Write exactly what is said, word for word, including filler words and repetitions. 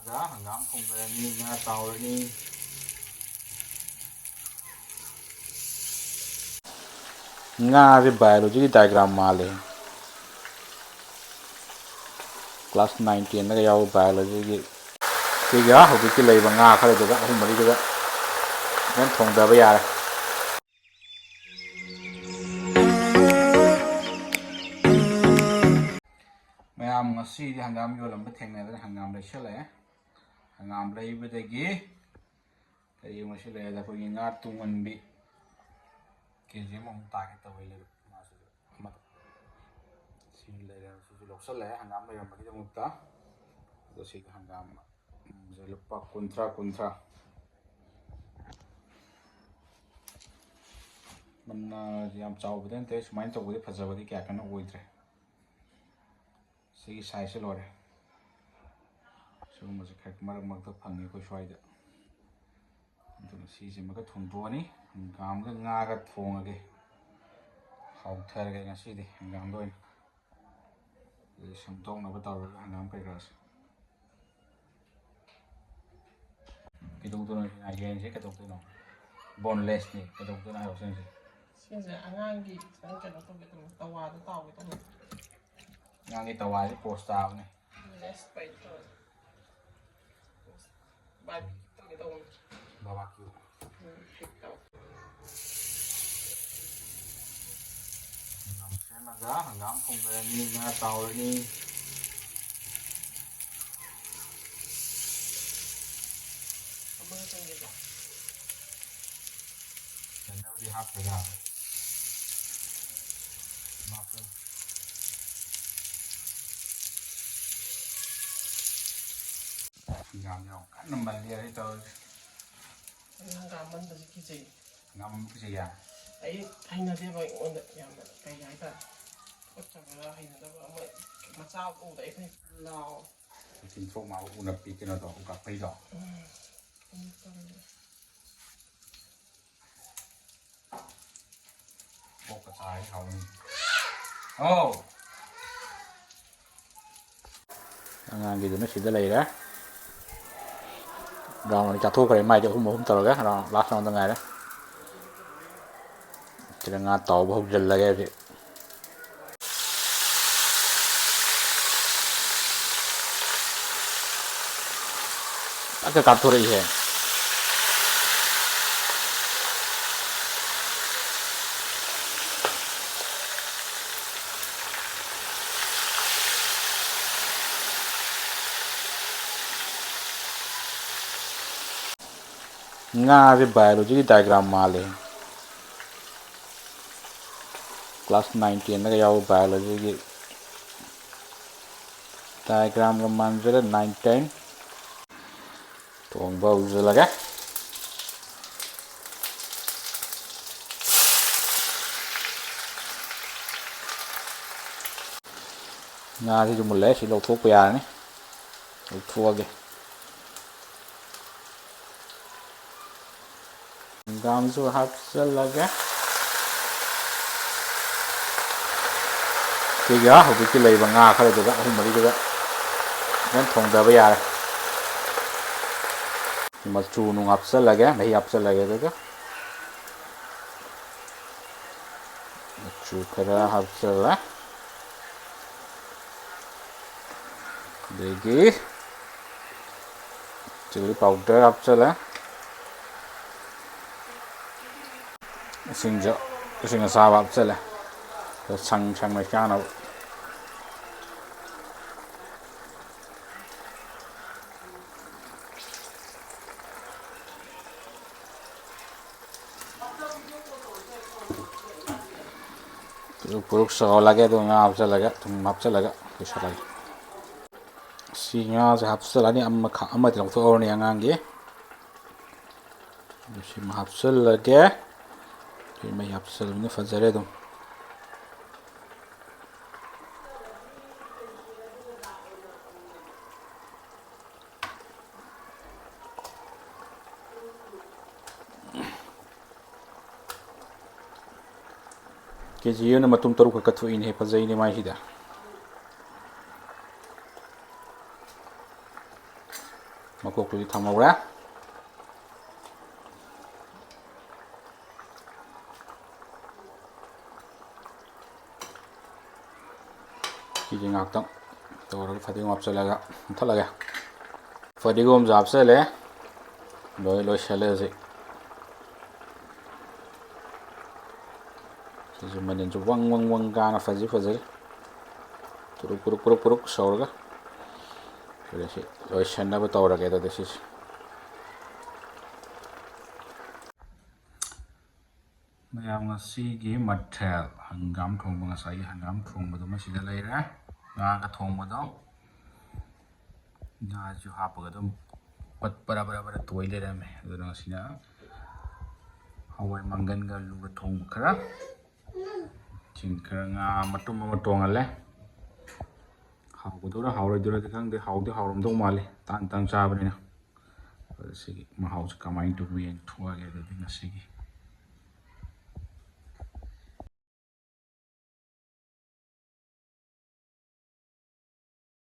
ꯍꯪꯒꯥꯝ ꯊꯣꯡꯗꯔꯅꯤ, ꯉꯥ ꯇꯥꯎꯔꯅꯤ꯫ ꯉꯥꯁꯦ biologyꯒꯤ diagram ꯃꯥꯜꯂꯦ꯫ Class nine tenꯗꯒ ꯌꯥꯎꯕ biologyꯒꯤ꯫ ꯁꯤꯒ ꯍꯧꯖꯤꯛꯀꯤ ꯂꯩꯕ ꯉꯥ ꯈꯔꯗꯨꯒ, ꯑꯍꯨꯝ ꯃꯔꯤꯗꯨꯒ ꯐꯖꯅ ꯊꯣꯡꯗꯕ ꯌꯥꯔꯦ꯫ ꯃꯌꯥꯝ ꯉꯁꯤꯗꯤ ꯍꯪꯒꯥꯝ ꯌꯣꯜꯂꯝꯕ ꯊꯦꯡꯅꯗꯅ ꯍꯪꯒꯥꯝ ꯂꯩꯁꯜꯂꯛꯑꯦ꯫ ꯍꯪꯒꯥꯝ ꯂꯩꯕꯗꯒꯤ ꯀꯔꯤ ꯑꯃꯨꯛ ꯂꯩꯁꯜꯂꯛꯑꯦꯗ, ꯑꯩꯈꯣꯏꯒꯤ ꯉꯥ ꯇꯨꯡꯍꯟꯕꯤ ꯀꯦ ꯖꯤ ꯑꯃꯃꯨꯛ ꯇꯥꯒꯦ ꯇꯧꯋꯦ꯫ ꯂꯩꯔꯛ ꯃꯥꯁꯤꯁꯨ ꯑꯃꯗ ꯁꯤ ꯂꯩꯔꯦ, ꯁꯤꯁꯨ ꯂꯧꯁꯜꯂꯛꯑꯦ ꯍꯪꯒꯥꯝ ꯂꯩꯔꯝꯕꯒꯤꯗꯃꯛꯇ꯫ ꯑꯗꯣ ꯁꯤꯒꯤ ꯍꯪꯒꯥꯝ ꯁꯦ ꯂꯨꯄꯥ ꯀꯨꯟꯊ꯭ꯔꯥ, ꯀꯨꯟꯊ꯭ꯔꯥ꯫ ꯃꯅꯥꯁꯦ ꯌꯥꯝ ꯆꯥꯎꯕꯗꯤ ꯅꯠꯇꯦ, ꯁꯨꯃꯥꯏꯅ ꯇꯧꯕꯗꯤ ꯐꯖꯕꯗꯤ ꯀꯌꯥ ꯀꯟꯅ ꯑꯣꯏꯗ꯭ꯔꯦ꯫ ꯁꯤꯒꯤ sizeꯁꯦ ꯂꯣꯏꯔꯦ꯫ ꯁꯤꯒꯨꯝꯕꯁꯦ ꯈꯔ ꯃꯔꯛ ꯃꯔꯛꯇ ꯐꯪꯉꯦ ꯑꯩꯈꯣꯏ ꯁ꯭ꯋꯥꯏꯗ꯫ ꯑꯗꯨꯅ ꯁꯤꯁꯤꯃꯒ ꯊꯣꯡꯗꯣꯛꯑꯅꯤ꯫ ꯍꯪꯒꯥꯝꯒ ꯉꯥꯒ ꯊꯣꯡꯉꯒꯦ꯫ ꯍꯥꯎꯊꯔꯒꯦ ꯉꯁꯤꯗꯤ ꯍꯪꯒꯥꯝꯗ ꯑꯣꯏꯅ꯫ ꯑꯗꯨꯗꯤ ꯁꯦꯝꯗꯣꯛꯅꯕ ꯇꯧꯔꯒ ꯍꯪꯒꯥꯝ ꯀꯩꯀꯥꯁꯦ꯫ ꯀꯩꯗꯧꯗꯣꯏꯅꯣ ꯁꯤꯅ? ꯌꯦꯟꯁꯦ ꯀꯩꯗꯧꯗꯣꯏꯅꯣ? Bonelessꯅꯤ꯫ ꯀꯩꯗꯧꯗꯣꯏꯅꯣ ꯍꯥꯏꯔꯣ ꯁꯤꯁꯦ? ꯁꯤꯁꯦ ꯑꯉꯥꯡꯒꯤ ꯈꯤꯇꯪ ꯀꯩꯅꯣ ꯇꯧꯒꯦ ꯇꯧꯕ, ꯇꯋꯥꯗ ꯇꯥꯎꯒꯦ ꯇꯧꯕ꯫ ꯑꯉꯥꯡꯒꯤ ꯇꯋꯥꯁꯦ pose ꯇꯥꯕꯅꯦ꯫ Boneless ꯄꯩ ꯇꯧꯔꯦ꯫ Barbecue ꯇꯧꯒꯦ ꯇꯧꯕꯅꯦ꯫ Barbecue꯫ ꯎꯝ, ꯍꯦꯛ ꯇꯧ꯫ ꯍꯪꯒꯥꯝ ꯁꯦꯝꯃꯒ ꯍꯪꯒꯥꯝ ꯊꯣꯡꯗꯔꯅꯤ, ꯉꯥ ꯇꯥꯎꯔꯅꯤ꯫ ꯑꯃꯒ ꯆꯪꯒꯦꯀꯣ꯫ ꯆꯟꯅꯕꯗꯤ ꯍꯥꯞꯈ꯭ꯔꯒ꯫ ꯍꯥꯞꯄꯦ꯫ ꯍꯪꯒꯥꯝ ꯌꯥꯝ ꯀꯟꯅ ꯃꯜꯂꯤ ꯍꯥꯏ ꯇꯧꯔꯤꯁꯦ꯫ ꯑꯩ ꯍꯪꯒꯥꯝ ꯃꯟꯕꯁꯦ ꯀꯤꯖꯩ꯫ ꯍꯪꯒꯥꯝ ꯃꯟꯕ ꯀꯤꯖꯩꯌꯦ? ꯑꯩ ꯍꯩꯅꯗꯦꯕ, ꯑꯩꯉꯣꯟꯗ ꯌꯥꯝꯅ ꯀꯩ ꯍꯥꯏꯇꯥꯔꯦ, ꯇꯨꯀꯠꯆꯕ, ꯍꯩꯅꯗꯕ ꯑꯃ ꯃꯆꯥ ꯎꯕꯗ ꯑꯩ ꯂꯥꯎ꯫ ꯇꯤꯟꯊ꯭ꯔꯣꯛ ꯃꯥꯕꯨ ꯎꯅꯞꯄꯤ ꯀꯩꯅꯣꯗꯣ, ꯎꯀꯥꯄꯩꯗꯣ꯫ ꯎꯝ꯫ ꯎꯝ, ꯇꯜꯂꯦ꯫ ꯑꯣꯛꯀ ꯆꯥꯔꯗꯤ ꯍꯥꯎꯅꯤ꯫ ꯑꯧ꯫ ꯑꯉꯥꯡꯒꯤꯗꯨꯅ ꯁꯤꯗ ꯂꯩꯔꯦ꯫ ꯔꯥꯎꯟ ꯑꯅꯤ ꯆꯥꯊꯣꯛꯈ꯭ꯔꯦ, ꯃꯥꯏꯗꯤ ꯑꯍꯨꯝ ꯑꯍꯨꯝ ꯇꯧꯔꯒ ꯔꯥꯎꯟ, ꯂꯥꯁ ꯔꯥꯎꯟꯗ ꯉꯥꯏꯔꯦ꯫ ꯁꯤꯗ ꯉꯥ ꯇꯥꯎꯕ ꯍꯧꯖꯤꯜꯂꯒꯦ ꯍꯧꯖꯤꯛ꯫ ꯑꯗ ꯀꯥꯞꯊꯣꯔꯛꯏꯍꯦ꯫ ꯉꯥꯁꯦ ꯕꯥꯏꯑꯣꯂꯣꯖꯤꯒꯤ ꯗꯥꯏꯒ꯭ꯔꯥꯝ ꯃꯥꯜꯂꯦ꯫ ꯀ꯭ꯂꯥꯁ ꯅꯥꯏꯟ ꯇꯦꯟꯗꯒ ꯌꯥꯎꯕ ꯕꯥꯏꯑꯣꯂꯣꯖꯤꯒꯤ ꯗꯥꯏꯒ꯭ꯔꯥꯝꯒ ꯃꯥꯟꯖꯔꯦ꯫ ꯅꯥꯏꯟ ꯇꯦꯟ ꯊꯣꯡꯕ ꯍꯧꯖꯤꯜꯂꯒꯦ꯫ ꯉꯥꯁꯤꯁꯨ ꯃꯨꯜꯂꯦ, ꯁꯤ ꯂꯧꯊꯣꯛꯄ ꯌꯥꯔꯅꯤ꯫ ꯂꯧꯊꯣꯛꯑꯒꯦ꯫ ꯍꯪꯒꯥꯝꯁꯨ ꯍꯥꯞꯆꯤꯜꯂꯒꯦ꯫ ꯁꯤꯒ ꯍꯧꯖꯤꯛꯀꯤ ꯂꯩꯕ ꯉꯥ ꯈꯔꯗꯨꯒ, ꯑꯍꯨꯝ ꯃꯔꯤꯗꯨꯒ ꯐꯖꯅ ꯊꯣꯡꯗꯕ ꯌꯥꯔꯦ꯫ ꯃꯆꯨ ꯅꯨꯡ ꯍꯥꯞꯆꯤꯜꯂꯒꯦ, ꯃꯍꯤ ꯍꯥꯞꯆꯤꯜꯂꯒꯦ꯫ ꯑꯗꯨꯒ ꯃꯆꯨ ꯈꯔ ꯍꯥꯞꯆꯤꯜꯂꯦ꯫ ꯑꯗꯒꯤ ꯆꯤꯂꯤ ꯄꯥꯎꯗꯔ ꯍꯥꯞꯆꯤꯜꯂꯦ꯫ ꯏꯁꯤꯡꯁꯨ, ꯏꯁꯤꯡ ꯑꯁꯥꯕ ꯍꯥꯞꯆꯤꯜꯂꯦ, ꯁꯪ ꯁꯪꯅ ꯆꯥꯅꯕ꯫ ꯄꯨꯔꯨꯛ ꯄꯨꯔꯨꯛ ꯁꯧꯍꯜꯂꯒꯦ, ꯑꯗꯨꯒ ꯉꯥ ꯍꯥꯞꯆꯤꯜꯂꯒ, ꯊꯨꯝ ꯍꯥꯞꯆꯤꯜꯂꯒ ꯂꯣꯏꯁꯤꯜꯂꯒꯦ꯫ ꯁꯤ ꯉꯥꯁꯦ ꯍꯥꯞꯆꯤꯜꯂꯅꯤ, ꯑꯃꯈꯛ, ꯑꯃꯗꯤ ꯂꯧꯊꯣꯛꯍꯧꯔꯅꯤ ꯑꯉꯥꯡꯒꯤ꯫ ꯑꯗꯨ ꯁꯤꯃ ꯍꯥꯞꯆꯤꯜꯂꯒꯦ꯫ ꯁꯤ ꯃꯍꯤ ꯍꯥꯞꯆꯤꯜꯂꯕꯅꯤꯅ ꯐꯖꯔꯦ ꯑꯗꯨꯝ꯫ ꯀꯦ ꯖꯤ ꯑꯣꯏꯅ ꯃꯇꯨꯝ ꯇꯔꯨꯛ ꯈꯛꯇ ꯊꯣꯛꯏꯅꯦ, ꯐꯖꯩꯅꯦ ꯃꯥꯏꯁꯤꯗ꯫ ꯃꯀꯣꯛꯇꯨꯗꯤ ꯊꯝꯍꯧꯔꯦ꯫ ꯉꯥꯛꯇꯪ ꯇꯧꯔꯒ ꯐꯗꯤꯒꯣꯝ ꯍꯥꯞꯆꯤꯜꯂꯒ ꯃꯨꯊꯠꯂꯒꯦ꯫ ꯐꯗꯤꯒꯣꯝꯁꯨ ꯍꯥꯞꯆꯤꯜꯂꯦ꯫ ꯂꯣꯏ ꯂꯣꯏꯁꯤꯜꯂꯦ ꯍꯧꯖꯤꯛ꯫ ꯁꯤꯁꯨ ꯃꯅꯤꯟꯁꯨ ꯋꯪ ꯋꯪ ꯋꯪ ꯀꯥꯅ ꯐꯖꯩ ꯐꯖꯔꯦ꯫ ꯀꯨꯔꯨꯛ ꯀꯨꯔꯨꯛ ꯀꯨꯔꯨꯛ ꯀꯨꯔꯨꯛ ꯁꯧꯔꯒ꯫ ꯑꯗꯨꯗ ꯁꯤ ꯂꯣꯏꯁꯤꯟꯅꯕ ꯇꯧꯔꯒꯦ ꯑꯗꯨꯗꯤ ꯁꯤꯁꯦ꯫ ꯃꯌꯥꯝ, ꯉꯁꯤꯒꯤ ꯃꯊꯦꯜ ꯍꯪꯒꯥꯝ ꯊꯣꯡꯕ, ꯉꯁꯥꯏꯒꯤ ꯍꯪꯒꯥꯝ ꯊꯣꯡꯕꯗꯨꯃ ꯁꯤꯗ ꯂꯩꯔꯦ꯫ ꯉꯥꯒ ꯊꯣꯡꯕꯗꯣ, ꯉꯥꯁꯨ ꯍꯥꯞꯄꯒ ꯑꯗꯨꯝ ꯄꯠ ꯄꯔꯥ ꯄꯔꯥ ꯄꯔꯥ ꯇꯣꯏ ꯂꯩꯔꯝꯃꯦ꯫ ꯑꯗꯨꯅ ꯉꯁꯤꯅ ꯍꯋꯥꯏ ꯃꯪꯒꯟꯒ ꯑꯂꯨꯒ ꯊꯣꯡꯕ ꯈꯔ, ꯁꯤꯡ ꯈꯔ, ꯉꯥ ꯃꯇꯨꯝ ꯑꯃ ꯇꯣꯡꯍꯜꯂꯦ꯫ ꯍꯥꯎꯒꯗꯣꯏꯔꯥ ꯍꯥꯎꯔꯣꯏꯗꯣꯏꯔꯥꯗꯤ ꯈꯪꯗꯦ, ꯍꯥꯎꯗꯤ ꯍꯥꯎꯔꯝꯗꯧ ꯃꯥꯜꯂꯤ, ꯇꯥꯡ ꯇꯥꯡ ꯆꯥꯕꯅꯤꯅ꯫ ꯑꯗꯣ ꯁꯤꯒꯤ ꯃꯍꯥꯎꯁꯦ ꯀꯃꯥꯏꯅ ꯇꯧꯕ ꯌꯦꯡꯊꯣꯛꯑꯒꯦ ꯑꯗꯨꯗꯤ ꯉꯁꯤꯒꯤ꯫